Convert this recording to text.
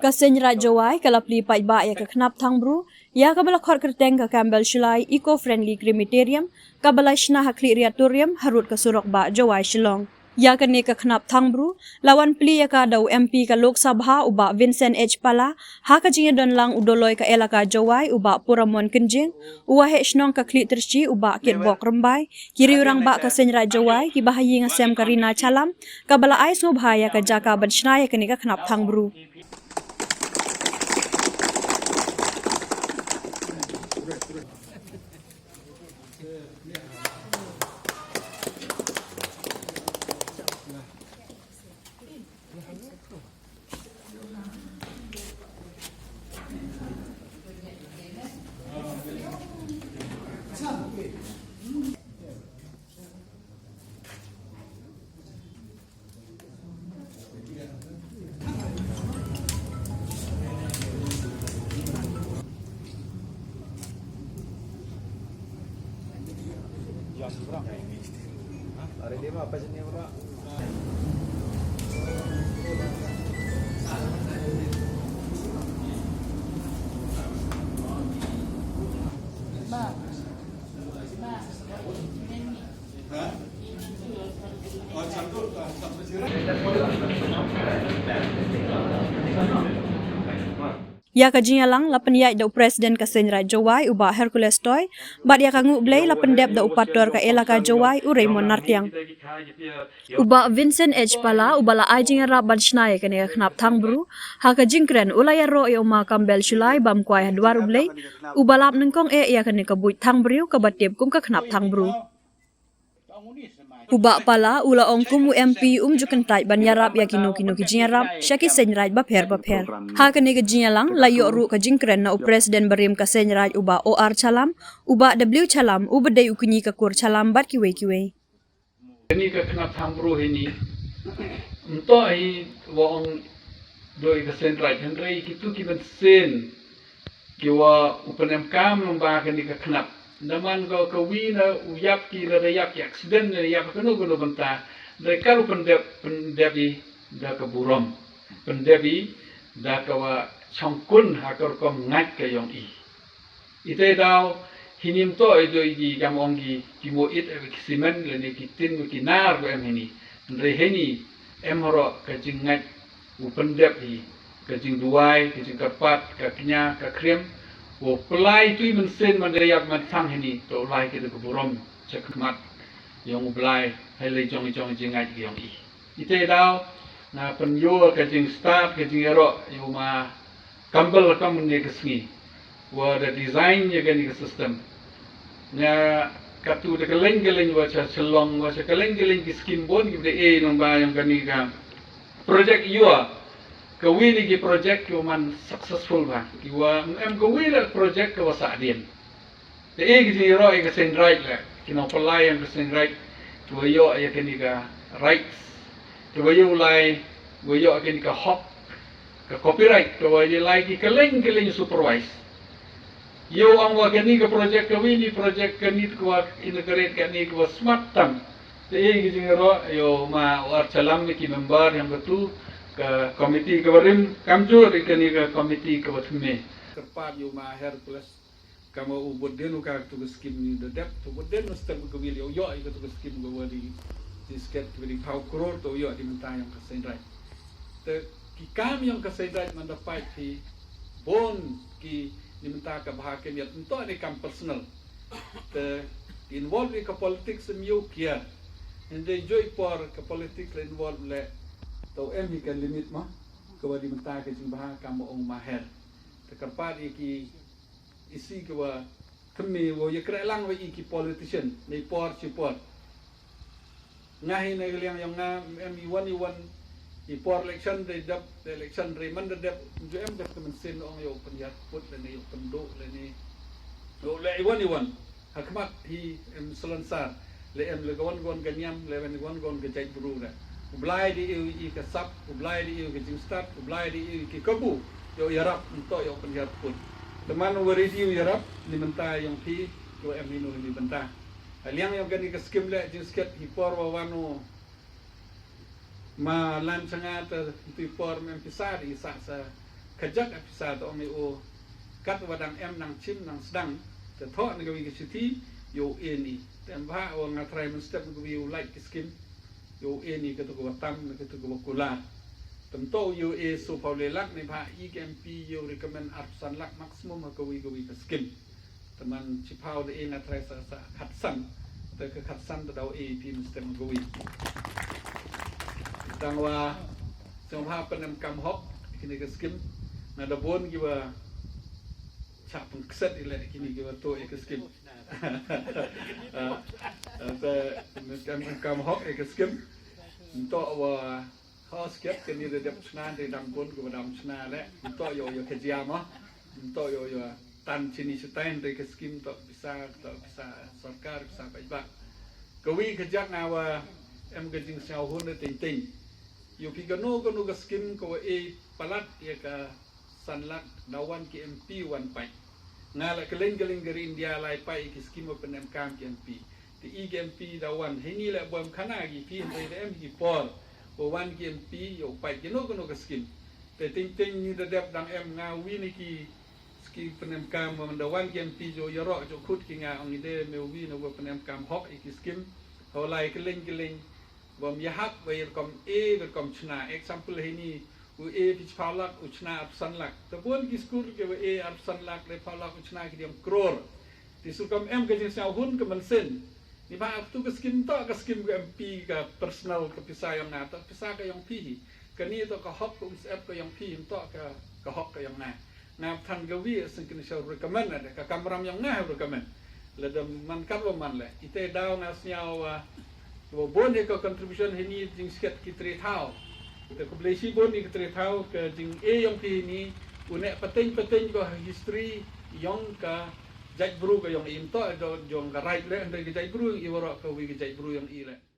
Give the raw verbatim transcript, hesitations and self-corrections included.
Ka Seiñ Raij Jowai ka la plie paidbah ïa ka khnap thang bru ïa kaba la khot kyrteng ka Campbell Shullai Eco Friendly Crematorium, kaba la shna ha Khliehriat Torium harud ka surok bah Jowai Shillong. Ïa kane ka khnap thang bru la wan plie ïa ka da u M P ka Lok Sabha u bah Vincent H Pala, ha ka jingïadon lang u Doloi ka elaka Jowai u bah Puramon Kynjing, u Waheh Shnong ka Khliehtyrshi u bah Kitbok Rymbai, ki riew rangbah ka Seiñ Raij Jowai, kiba ha ïing ha sem ka Rina Challam, kaba la ai sngewbha ïa ka jaka ban shna ïa kane ka khnap thang bru. Ïa ka jingïalang la pynïaid da u President ka Seiñ Raij Jowai u bah Hercules Toi, bad ïa ka nguh blei la pyndep da u Pastor ka elaka Jowai u Raymond Nartiang. U bah Vincent H Pala uba la ai jingïarap ban shna ïa kane ka khnap thang bru, ha ka jingkren u la ïaroh ïa u ma Campbell Shullai bam kwai ha dwar U Blei, uba lap nyngkong eh ïa kane ka buit thang briew kaba tip kum ka khnap thang bru. U bah Pala u la ong kum u M P um ju kyntait ban ïarap ïa kino kino ki jingïarap sha ki seiñ raij bapher bapher. Ha kane ka jingïalang la ïoh ruh ka jingkren na u President barim ka Seiñ Raij u bah O R Challam, u bah W Challam uba dei u kñi ka kur Challam bad kiwei kiwei. Kane ka khnap thang bru hi ni, ym toh hi wa ong dei ka Seiñ Raij, hynrei kitu ki mynsiem ki wa u pynemkam lyngba kane ka khnap. Namar ka, ka wi na u ïap ki, lada ïap ki accident ne ïap kano kano bynta, hynrei ka u pyndep, pyndep i da ka burom, pyndep i da ka wa shongkun ha ka rukom ngait ka yong i. Ite daw hi ni ym toh i dei ki kam ong ki, ki mo it ki simen lane ki tin ki nar ko em hi ni. Hynrei hi ni em haro ka jingngait u pyndep hi, ka jingduwai, ka jingkyrpad, ka kñia, ka khriem, u pynlai tu i mynsiem man da ïap man thang hi ni, to u lai ki da ka burom cha khmat yong u Blai, hai lai jong i jong i jingngait ki yong i. Ite daw nga pynïoh ka jingstad, ka jingïaroh ïa u ma Campbell kam ne ka sngi wa da design ïa kane ka system. Nga katu da ka leng ka leng wa cha Shillong, wa cha ka leng ka leng ki skim bun ki bda e nong ba yong kane ka project ïa ka wi ni ki project ki wa man successful ba ki wa em ka wi la project ka wa sa dien. Te i ki jingïaroh ïa ka Seiñ Raij le, ki nongpynlai ïa ka Seiñ Raij, ki wa ïoh ïa kane ka rights, ki wa ïoh lai, wa ïoh kane ka hok, ka copyright, ki wa ïoh lai ki kylleng kylleng supervise. Ïoh ong wa kane ka project ka wi ni project kane ka wa inaugurate kane ka wa smart tam. Te i ki jingïaroh ïoh ma war chalam ki member yong katu ka committee ka wa rim kamjur ïa kane ka committee ka wa thymme. Kyrpad ïoh ma Hercules. Kama u bud dien u ka tu ka skim ni da dep, tu bud dien u step ka wil ïoh ïoh ka tu ka skim ka wa di, di sket ka wa di phaw kror tu ïoh di mynta yong ka Seiñ Raij. Te ki kam yong ka Seiñ Raij man da pait phi bun ki ni mynta ka bha ka miat, ym toh ni kam personal. Te ki involve ïa ka politics ym ïoh kiar. Hynrei joi por ka politics la involve le, to em hi ka limit ma, ka wa di mynta ka jingbha kam ong ma Her. Te kyrpad ïa ki isi ki wa thymme wa ïa kreh lang wa i ki politician, nei por chi por. Nga hi na ka liang yong nga, em i wan i wan, i por election dei dep, election dei man da dep, ju em dep ka mynsiem ong ïoh pynïar put le ne ïoh pynduh le ne. Ïoh le i wan i wan. Ha khmat hi em salonsar. Le em le ka wan wan ka niam, le em le wan wan ka jait bru da. U Blai di ïoh i ka sap, u Blai di ïoh ka jingstad, u Blai di ïoh ki kabu, ïoh ïarap, ym toh ïoh pynïar put. Te man u wa ready u ïarap, ni mynta yong phi, ïoh em hi nu ni mynta. Ha liang yong kani ka skim le, jingsket hi por wa wan u Ma lan changa te tu por mem pisa di sa sa kajak a pisa to ong i o kat wa dang em nang chim nang sdang te tho na kawi ka siti yo e ni. Tem ba o nga trai men step kawi u like ki skim yo e ni ka tu ko tam na ka tu ko kula. Tem to yo e so pau le lak ni ba i ke M P yo recommend arsan lak maximum ha kawi kawi ka skim. Teman chipau de e nga trai sa sa khatsan te ka khatsan te dau e pi mesti mengui. Tang wa song ha penem kam hok kini ke skim nga da bon ki wa cha pengkset ile kini ki wa to e ke skim. Ah, ah, te penem kam hok e ke skim. Nto wa Ho skep ke ni da dep chna de dam pun ke dam chna le. Nto yo yo ke jia mo. Nto yo yo tan chini chutai de ke skim to bisa to bisa sorkar bisa bai ba. Ke wi ke jak nga wa em ke jing sngau hun de ting ting. Yo pi ke no ke no ke skim ke wa e palat ya ke san lak da wan ki M P wan pai. Nga la keleng keleng gari India lai pai ki skim wa penem kam ki M P. Te i ki M P da wan hini le bom khana ki pi hende da em ki por. Wa wan ki M P yo pai ki no ki no ki skim. Te ting ting ni da dep dang em nga wi ni ki skim penem kam wa da wan ki M P jo yarok jo khut ki nga ong ide me wi no wa penem kam hok i ki skim. Ho lai keleng keleng Bom yahap wa irkom e irkom chna. Example hini u e pi chpau lak u chna arphew san lak. Te bun ki skur ke wa e arphew san lak le pau lak u chna ki diang kror. Ti surkom em ke jing sngau hun ke mensin. Ni ba tu ke skim to ke skim ke M P ke personal ke pisa yong na to pisa ke yong pi hi. Ke ni to ke hok ke um sep ke yong pi hi to ke ke hok ke yong na. Nga than ka wi sing kini sha recommend ada ka kamram yong nga recommend. Lada man kat wa man le ite daw nga sniaw wa wa bon he ka contribution hini jing sket ki tri thaw. Te ku blei shi bon ni ki tri thaw ka jing e yong ki hini une pateng pateng ko history yong ka jait bru ka yong im to do jong ka right le hende ka jait bru yong i waro ka wi ka jait bru yong i le.